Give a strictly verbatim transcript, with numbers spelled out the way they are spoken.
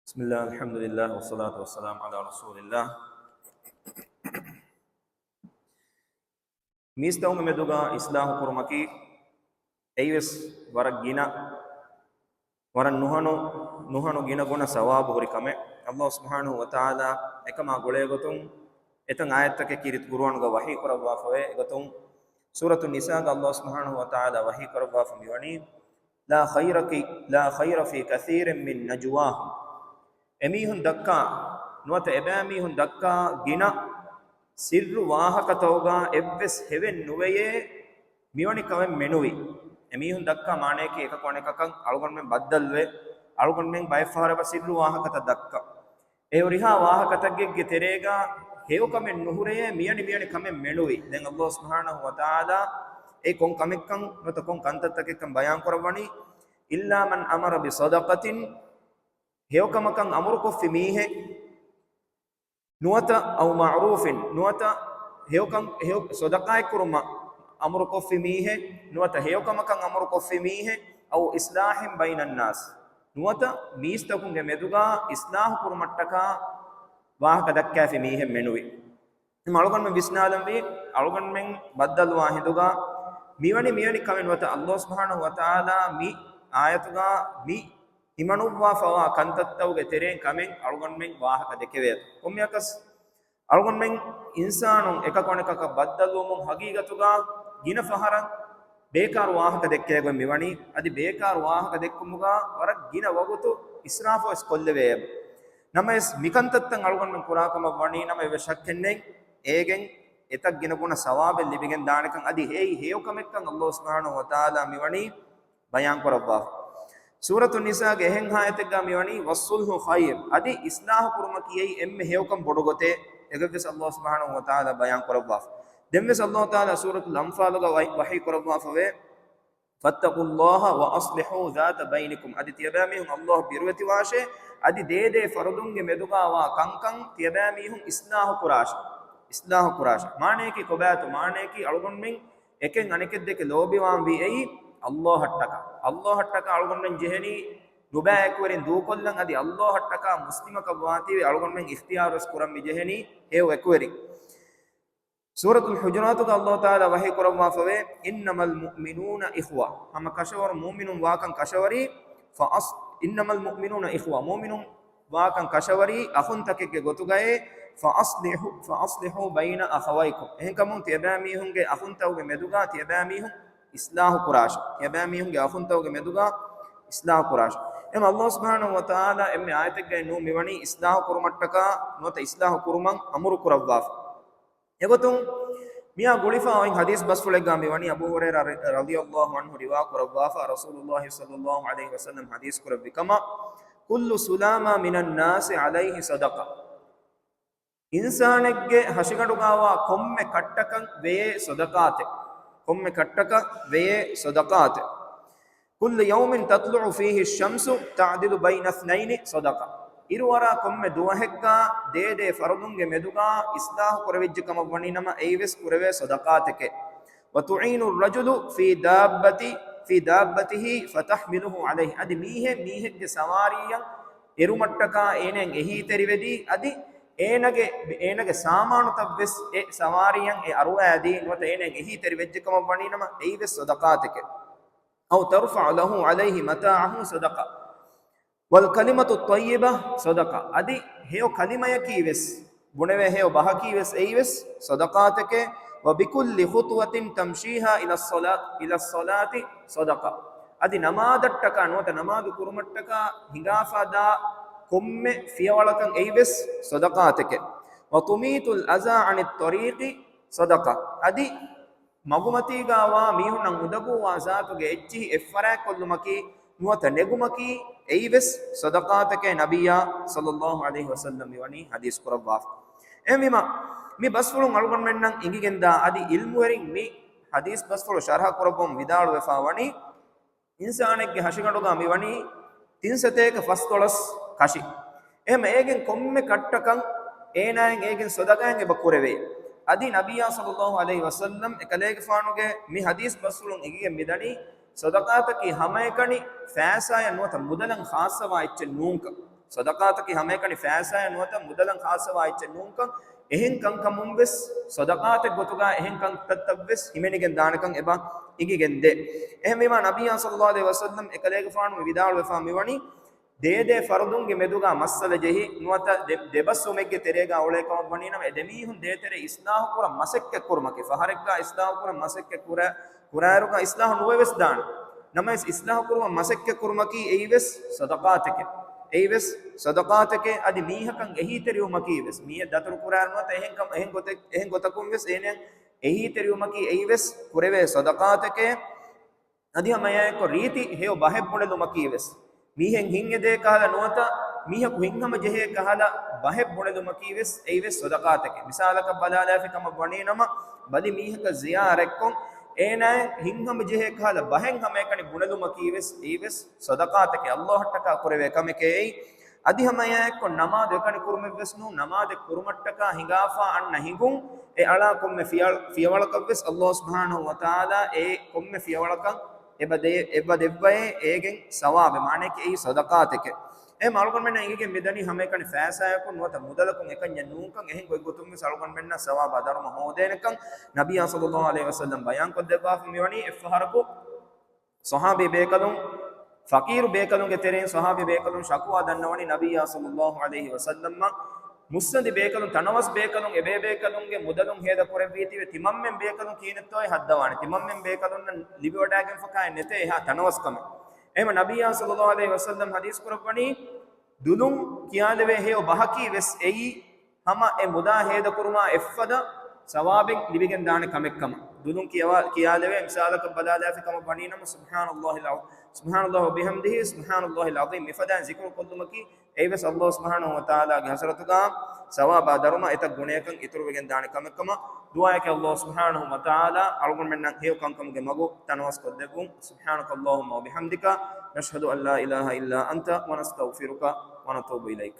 بسم الله، الحمد لله، والصلاة والسلام على رسول الله. މީސްތަކުންގެ މެދުގަ އިސްލާހު ކުރުމަކީ އެއީވެސް ވަރަށް ގިނަ، ވަރަށް ނުހަނު، ނުހަނު ގިނަ ގުނަ ސަވާބު ހުރި ކަމެއް. އައްލާހު ސުބްޙާނަހު ވަތަޢާލާ އެކަމާ ގުޅޭގޮތުން އެތައް އާޔަތްތަކެއް ކީރިތި ޤުރުއާނުގަ ވަޙީ ކުރައްވާފަވޭ. އެގޮތުން ސޫރަތު ނިސާގަ އައްލާހު ސުބްޙާނަހު ވަތަޢާލާ ވަޙީ ކުރައްވާފަ މިވަނީ، لا خير في، لا خير في كثير من نجواهم. އެމީހުން ދައްކާ، ނުވަތަ އެބައިމީހުން ދައްކާ ގިނަ ސިއްރު ވާހަކަތަކުގަ އެއްވެސް ހެވެއް ނުވެޔޭ މިވަނި ކަމެއް މެނުވީ. އެމީހުން ދައްކާ މާނަޔަކީ އެކަކު އަނެކަކަށް އަޅުގަނޑުމެން ބައްދަލުވެ، އަޅުގަނޑުމެން ބައެއްފަހަރަށް ސިއްރު ވާހަކަތައް ދައްކާ. އެ ހުރިހާ ވާހަކަތަކެއްގެ ތެރޭގަ ހެޔޮކަމެއް ނުހުރެޔޭ މިވަނި މިވަނި ކަމެއް މެނުވީ. ދެން އައްލާހު ސުބްޙާނަހު ވަތަޢާލާ އެ ކޮން ކަމެއްކަން ނުވަތަ ކޮން ކަންތައްތަކެއްކަން ބަޔާން ކުރައްވަނީ، إلا من أمر بصدقة، ހެޔޮކަމަކަށް އަމުރުކޮށްފި މީހެއް، ނުވަތަ أو معروف، ނުވަތަ ހެޔޮކަން، ހެޔޮ، ޞަދަޤާތް ކުރުމަށް އަމުރުކޮށްފި މީހެއް، ނުވަތަ ހެޔޮކަމަކަށް އަމުރުކޮށްފި މީހެއް، أو إصلاح بين الناس، ނުވަތަ މީސްތަކުންގެ މެދުގަ އިސްލާހު ކުރުމަށްޓަކާ ވާހަކަ ދައްކާފި މީހެއް މެނުވި. އެހެން އަޅުގަނޑުމެން ވިސްނާލަންވީ، އަޅުގަނޑުމެން ބައްދަލުވާ ހިނދުގަ މިވަނި މިވަނި ކަމެއް ނުވަތަ އައްލާހު ސުބްޙާނަހު ވަތަޢާލާ މި އާޔަތުގަ މި ހިމަނުއްވާފަވާ ކަންތައްތަކުގެ ތެރެއިން ކަމެއް އަޅުގަނޑުމެން ވާހަކަ ދެކެވޭތޯ. ކޮންމެއަކަސް އަޅުގަނޑުމެން އިންސާނުން އެކަކު އަނެކަކަށް ބައްދަލުވުމުން ހަގީގަތުގަ ގިނަ ފަހަރަށް ބޭކާރު ވާހަކަ ދެއްކޭގޮތް މިވަނީ. އަދި ބޭކާރު ވާހަކަ ދެއްކުމުގަ ވަރަށް ގިނަ ވަގުތު އިސްރާފުވެސް ކޮށްލެވޭ. ނަމަވެސް މިކަންތައްތައް އަޅުގަނޑުމެން ކުރާކަމަށް ވަނީ ނަމަ އެއްވެސް ޝައްކެއްނެތް، އޭގެން އެތައް ގިނަ ގުނަ ސަވާބެއް ލިބިގެން ދާނެކަން. އަދި އެއީ ހެޔޮކަމެއްކަން އައްލާހު ސުބްޙާނަހު ވަތަޢާލާ މިވަނީ ބަޔާން ކުރައްވާފަ. ސޫރަތު ނިސާގެ އެހެން އާޔަތެއްގަ މިވަނީ، والصلح خير، އަދި އިސްލާހު ކުރުމަކީ އެއީ އެންމެ ހެޔޮކަން ބޮޑު ގޮތޭ. އެގޮތްވެސް އައްލާހު ސުބްޙާނަހު ވަތަޢާލާ ބަޔާން ކުރައްވާފަ. ދެންވެސް އައްލާހު ތަޢާލާ ސޫރަތުލް އަންފާލުގަ ވަޙީ، ވަޙީ ކުރައްވާފަވޭ، فاتقوا الله وأصلحوا ذات بينكم، އަދި ތިޔަބައިމީހުން އައްލާހު ބިރުވެތިވާށޭ، އަދި ދޭދޭ ފަރުދުންގެ މެދުގަވާ ކަންކަން ތިޔަބައިމީހުން އިސްލާހު ކުރާށޭ، އިސްލާހު ކުރާށޭ. މާނަޔަކީ ކޮބާތޯ؟ މާނަޔަކީ އަޅުގަނޑުމެން އެކެއް އަނެކެއްދެކެ ލޯބިވާންވީ އެއީ އައްލާހަށްޓަކާ. އައްލާހަށްޓަކާ އަޅުގަނޑުމެން ޖެހެނީ ނުބައި އެކުވެރިން ދޫކޮށްލަން، އަދި އައްލާހަށްޓަކާ މުސްލިމަކަށް ވާތީވެ އަޅުގަނޑުމެން އިޚްތިޔާރުވެސް ކުރަން މި ޖެހެނީ ހެޔޮ އެކުވެރިން. ސޫރަތުލް ޙުޖުރާތުގަ އައްލާހު ތަޢާލާ ވަޙީ ކުރައްވާފަވޭ، إنما المؤمنون إخوة، ހަމަ ކަށަވަރު މުއުމިނުން ވާކަން ކަށަވަރީ، فأص، إنما المؤمنون إخوة، މުއުމިނުން ވާކަން ކަށަވަރީ އަޚުންތަކެއްގެ ގޮތުގައޭ، فأصلحوا، فأصلحوا بين أخويكم، އެހެންކަމުން ތިޔަބައިމީހުންގެ އަޚުންތަކުގެ މެދުގަ ތިޔަބައިމީހުން އިސްލާހު ކުރާށޭ، ތިޔަބައިމީހުންގެ އަޚުންތަކުގެ މެދުގަ އިސްލާހު ކުރާށޭ. އެހެން އައްލާހު ސުބްޙާނަހު ވަތަޢާލާ އެންމެ އާޔަތެއްގައި ނޫން މިވަނީ އިސްލާހު ކުރުމަށްޓަކާ ނުވަތަ އިސްލާހު ކުރުމަށް އަމުރު ކުރައްވާފަ. އެގޮތުން މިއާ ގުޅިފަ އޮތް ޙަދީޘް ބަސްފުޅެއްގަ މިވަނީ އަބޫ ހުރައިރާ ރަ، ރަޟިޔައްލާހު ޢަންހު ރިވާ ކުރައްވާފަ، ރަސޫލުﷲ ޞައްލައްލާހު ޢަލައިހި ވަސައްލަމް ޙަދީޘް ކުރެއްވި ކަމަށް، كل سلامى من الناس عليه صدقة. އިންސާނެއްގެ ހަށިގަނޑުގަވާ ކޮންމެ ކައްޓަކަށް ވެޔޭ ޞަދަޤާތެއް. ކޮންމެ ކައްޓަކަށް ވެޔޭ ޞަދަޤާތެއް. كل يوم تطلع فيه الشمس تعدل بين اثنين صدقة. އިރުއަރާ ކޮންމެ ދުވަހެއްގަ ދޭދޭ ފަރުދުންގެ މެދުގަ އިސްލާހު ކުރެވިއްޖެ ކަމަށް ވަނީ ނަމަ އެއީވެސް ކުރެވޭ ޞަދަޤާތެކޭ. وتعين الرجل في دابة، في دابته فتحمله عليه. އަދި މީހެއް މީހެއްގެ ސަވާރީއަށް އެރުމަށްޓަކާ އޭނައަށް އެހީތެރިވެދީ، އަދި އޭނަގެ، އޭނަގެ ސާމާނުތައްވެސް އެ ސަވާރީއަށް އެ އަރުވައިދީ، ނުވަތަ އޭނައަށް އެހީތެރިވެއްޖެ ކަމަށް ވަނީ ނަމަ އެއީވެސް ޞަދަޤާތެކޭ. أو ترفع له عليه متاعه صدقة. والكلمة الطيبة صدقة. އަދި ހެޔޮ ކަލިމަޔަކީވެސް، ބުނެވޭ ހެޔޮ ބަހަކީވެސް އެއީވެސް ޞަދަޤާތެކޭ. وبكل خطوة تمشيها إلى الصلاة، إلى الصلاة صدقة. އަދި ނަމާދަށްޓަކާ ނުވަތަ ނަމާދު ކުރުމަށްޓަކާ ހިނގާފާ ދާ ކޮންމެ ފިޔަވަޅަކަށް އެއީވެސް ޞަދަޤާތެކޭ. وتميت الأذى عن الطريق صدقة. އަދި މަގުމަތީގަވާ މީހުންނަށް އުނދަގޫވާ ޒާތުގެ އެއްޗިހި އެއްފަރާތްކޮށްލުމަކީ ނުވަތަ ނެގުމަކީ އެއީވެސް ޞަދަޤާތެކޭ ނަބިއްޔާ ޞައްލައްލާހު ޢަލައިހި ވަސައްލަމް މިވަނީ ޙަދީޘް ކުރައްވާފަ. އެހެންވީމަ، މި ބަސްފުޅުން އަޅުގަނޑުމެންނަށް އިނގިގެންދާ އަދި ޢިލްމުވެރިން މި ޙަދީޘް ބަސްފުޅު ޝަރްޙަ ކުރައްވަމުން ވިދާޅުވެފާ ވަނީ، އިންސާނެއްގެ ހަށިގަނޑުގަ މިވަނީ ތިންސަތޭކަ ފަސްދޮޅަސް ކަށި. އެހެން އޭގެން ކޮންމެ ކައްޓަކަށް އޭނާއަށް އޭގެން ޞަދަޤާތް އެބަ ކުރެވޭ. އަދި ނަބިއްޔާ ޞައްލައްލާހު ޢަލައިހި ވަސައްލަމް އެކަލޭގެފާނުގެ މި ޙަދީޘް ބަސްފުޅުން އެނގިގެން މިދަނީ، ޞަދަޤާތަކީ ހަމައެކަނި ފައިސާއަށް ނުވަތަ މުދަލަށް ޚާއްޞަވާ އެއްޗެއް ނޫންކަން. ޞަދަޤާތަކީ ހަމައެކަނި ފައިސާއެއް ނުވަތަ މުދަލަށް ޚާއްޞަވާ އެއްޗެއް ނޫންކަން، އެހެން ކަންކަމުން ވެސް ޞަދަޤާތެއް ގޮތުގަ އެހެން ކަންތައްތައް ވެސް ހިމެނިގެން ދާނެކަން އެބަ އިނގިގެން ދޭ. އެހެންވީމާ ނަބިއްޔާ ޞައްލައްލާހު ޢަލައިހި ވަސައްލަމް އެކަލޭގެފާނު މި ވިދާޅުވެފާ މިވަނީ، ދޭދޭ ފަރުދުންގެ މެދުގަ މައްސަލަ ޖެހި ނުވަތަ ދެ-، ދެބަސްވުމެއްގެ ތެރޭގަ އުޅޭ ކަމަށް ވަނީ ނަމަ، އެ ދެމީހުން ދޭތެރޭ އިސްލާހު ކުރަން މަސައްކަތް ކުރުމަކީ، ފަހަރެއްގަ އިސްލާހު ކުރަން މަސައްކަތް ކުރާ، ކުރާއިރުގަ އިސްލާހު ނުވެވެސް ދާނެ. ނަމަވެސް އިސްލާހު ކުރުމަށް މަސައްކަތް ކުރުމަކީ އެއީވެސް ޞަދަޤާތެކެ. އެއީވެސް ޞަދަޤާތެކެ. އަދި މީހަކަށް އެހީތެރިވުމަކީވެސް، މީހެއް ދަތުރު ކުރާ ނުވަތަ އެހެން ކަމަ-، އެހެން ގޮތެއް-، އެހެން ގޮތަކުން ވެސް އޭނައަށް އެހީތެރިވުމަކީ އެއީވެސް ކުރެވޭ ޞަދަޤާތެކެ. އަދި ހަމައެއާއެއްކޮށް ރީތި ހެޔޮ ބަހެއް ބުނެލުމަކީވެސް، މީހެއް ހިތް އެދޭ ކަހަލަ ނުވަތަ މީހަކު ހިތްހަމަ ޖެހޭ ކަހަލަ ބަހެއް ބުނެލުމަކީވެސް އެއީވެސް ޞަދަޤާތެކެ. މިސާލަކަށް ބަލާލާފި ކަމަށް ވަނީ ނަމަ، ބަލި މީހަކަށް ޒިޔާރަތްކޮށް، އޭނާއަށް ހިތްހަމަ ޖެހޭ ކަހަލަ ބަހެއް ހަމައެކަނި ބުނެލުމަކީވެސް އެއީވެސް ޞަދަޤާތެކެ. ﷲ އަށްޓަކާ ކުރެވޭ ކަމެކޭ އެއީ. އަދި ހަމައެއާއެއްކޮށް ނަމާދު އެކަނި ކުރުމެއްވެސް ނޫން، ނަމާދެއް ކުރުމަށްޓަކާ ހިނގާފާ އަންނަ ހިނގުން، އެ އަޅާ ކޮންމެ ފިޔަ-، ފިޔަވަޅަކަށްވެސް ﷲ ސުބްޙާނަހޫ ވަތަޢާލާ އެ ކޮންމެ ފިޔަވަޅަކަށް އެބަ ދޭ-، އެބަ ދެއްވައޭ އޭގެން ސަވާބެއް، މާނައަކީ އެއީ ޞަދަޤާތެކެ. އެހެން އަޅުގަނޑުމެންނަށް އެނގިގެން މިދަނީ ހަމައެކަނި ފައިސާއަކުން ނުވަތަ މުދަލަކުން އެކަންޏެއް ނޫންކަން. އެހެން ގޮތްގޮތުންވެސް އަޅުގަނޑުމެންނަށް ސަވާބާ ދަރުމަ ހޯދޭނެކަން ނަބިއްޔާ ޞައްލައްލާހު ޢަލައިހި ވަސައްލަމް ބަޔާންކޮށްދެއްވާފަ މިވަނީ. އެއްފަހަރަކު ޞަޙާބީ ބޭކަލުން، ފަޤީރު ބޭކަލުންގެ ތެރެއިން ޞަޙާބީ ބޭކަލުން ޝަކުވާ ދަންނަވަނީ ނަބިއްޔާ ޞައްލައްލާހު ޢަލައިހި ވަސައްލަމަށް. މުއްސަނދި ބޭކަލުން، ތަނަވަސް ބޭކަލުން، އެބޭބޭކަލުންގެ މުދަލުން ހޭދަ ކުރެއްވީތީވެ، ތިމަންމެން ބޭކަލުން ކިހިނެއްތޯއޭ ހައްދަވާނެ؟ ތިމަންމެން ބޭކަލުންނަށް ލިބިވަޑާގެންފަކާއެއް ނެތޭ އެހާ ތަނަވަސްކަމެއް. އެހެމަ ނަބިއްޔާ ޞައްލައްލާހު ޢަލައިހި ވަސައްލަމް ޙަދީޘް ކުރައްވަނީ، ދުލުން ކިޔާލެވޭ ހެޔޮ ބަހަކީ ވެސް އެއީ، ހަމަ އެ މުދާ ހޭދަކުރުމާ އެއްފަދަ ސަވާބެއް ލިބިގެން ދާނެ ކަމެއްކަމަށް. ދުލުން ކިޔަވާ-، ކިޔާލެވޭ މިސާލަކަށް ބަލާލާފި ކަމަށް ވަނީ ނަމަ، سبحان الله العظيم، سبحان الله وبحمده، سبحان الله العظيم މިފަދައިން ޒިކުރު ކޮށްލުމަކީ، އެއީވެސް ﷲ ސުބްޙާނަހޫ ވަތަޢާލާގެ ޙަޟްރަތުގަ ސަވާބާ ދަރުމަ އެތައް ގުނަޔަކަށް އިތުރުވެގެން ދާނެ ކަމެއްކަމަށް. ދުޢާއެކޭ ﷲ ސުބްޙާނަހޫ ވަތަޢާލާ އަޅުގަނޑުމެންނަށް ހެޔޮ ކަންކަމުގެ މަގު ތަނަވަސް ކޮށްދެއްވުން. سبحانك اللهم وبحمدك، نشهد أن لا إله إلا أنت، ونستغفرك ونتوب إليك.